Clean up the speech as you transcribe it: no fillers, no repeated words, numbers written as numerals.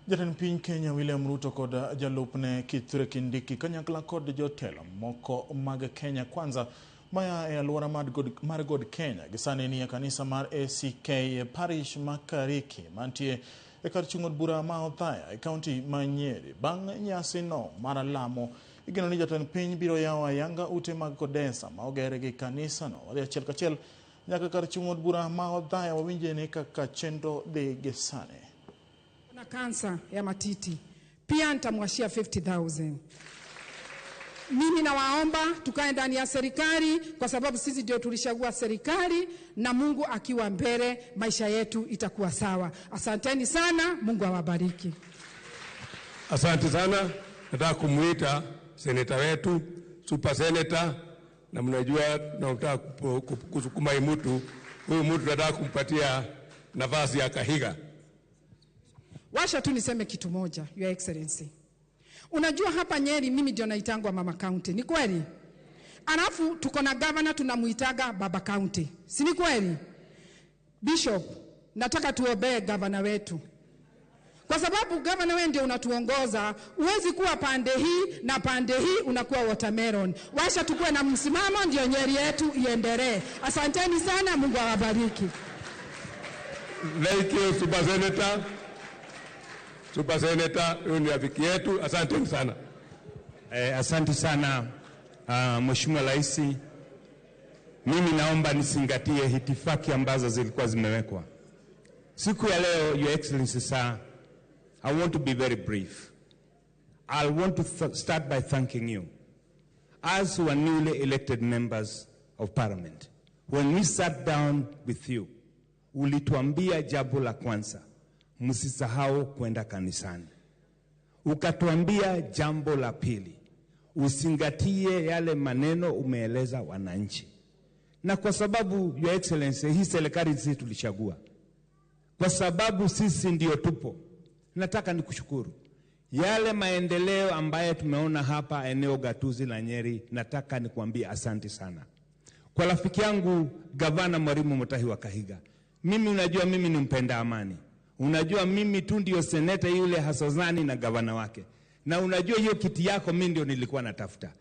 Jatend piny Kenya William Ruto kod jalupne Kithure Kindiki kanyakla kod jotelo moko mag Kenya Kwanza maya e alwora mar God Kenya gisani nie kanisa mar ACK e parish ma Kariki mantie e kar chung' od bura ma Othaya e kaunti ma Nyeri. Bang' nyasino mar lamo, igeno ni jatend piny biro yawo ayanga ute mag Kodesa ma oger gi kanisano. Wadhi achiel kachiel nyaka kar chung' od bura ma Othaya wawinje ni kaka chenro dhi gi sani. Na kansa ya matiti pia nitamwashia 50,000. Mimi nawaomba tukae ndani ya serikali kwa sababu sisi ndio tulichagua serikali, na Mungu akiwa mbele maisha yetu itakuwa sawa. Asanteni sana, Mungu awabariki. Asante sana. Nataka kumuita seneta wetu, super senator, na mnajua nataka kusukuma hii mtu, huyu mtu nataka kumpatia nafasi ya Kahiga. Washa tu niseme kitu moja, Your Excellency. Unajua hapa Nyeri mimi ndio naitangwa Mama County, ni kweli? Alafu tuko na governor tunamuitaga Baba County, si ni kweli? Bishop, nataka tuombee governor wetu, kwa sababu governor wewe ndio unatuongoza. Huwezi kuwa pande hii na pande hii, unakuwa watermelon. Washa tukuwe na msimamo, ndio Nyeri yetu iendelee. Asanteni sana, Mungu awabariki. Thank you, super senator. Super senator, huyu ni rafiki yetu. Asanteni sana. Asante sana, Mheshimiwa Rais. Mimi naomba nizingatie itifaki ambazo zilikuwa zimewekwa siku ya leo. Your Excellency sir, I want to be very brief. I want to start by thanking you as who are newly elected members of parliament. When we sat down with you, ulituambia jambo la kwanza, msisahau kwenda kanisani. Ukatuambia jambo la pili, uzingatie yale maneno umeeleza wananchi. Na kwa sababu, Your Excellency, hii serikali sisi tulichagua, kwa sababu sisi ndio tupo, nataka nikushukuru. Yale maendeleo ambayo tumeona hapa eneo gatuzi la Nyeri, nataka nikuambie asante sana. Kwa rafiki yangu Gavana Mwalimu Mutahi wa Kahiga, mimi unajua mimi ni mpenda amani. Unajua mimi tu ndio seneta yule hasozani na gavana wake, na unajua hiyo kiti yako mimi ndio nilikuwa natafuta.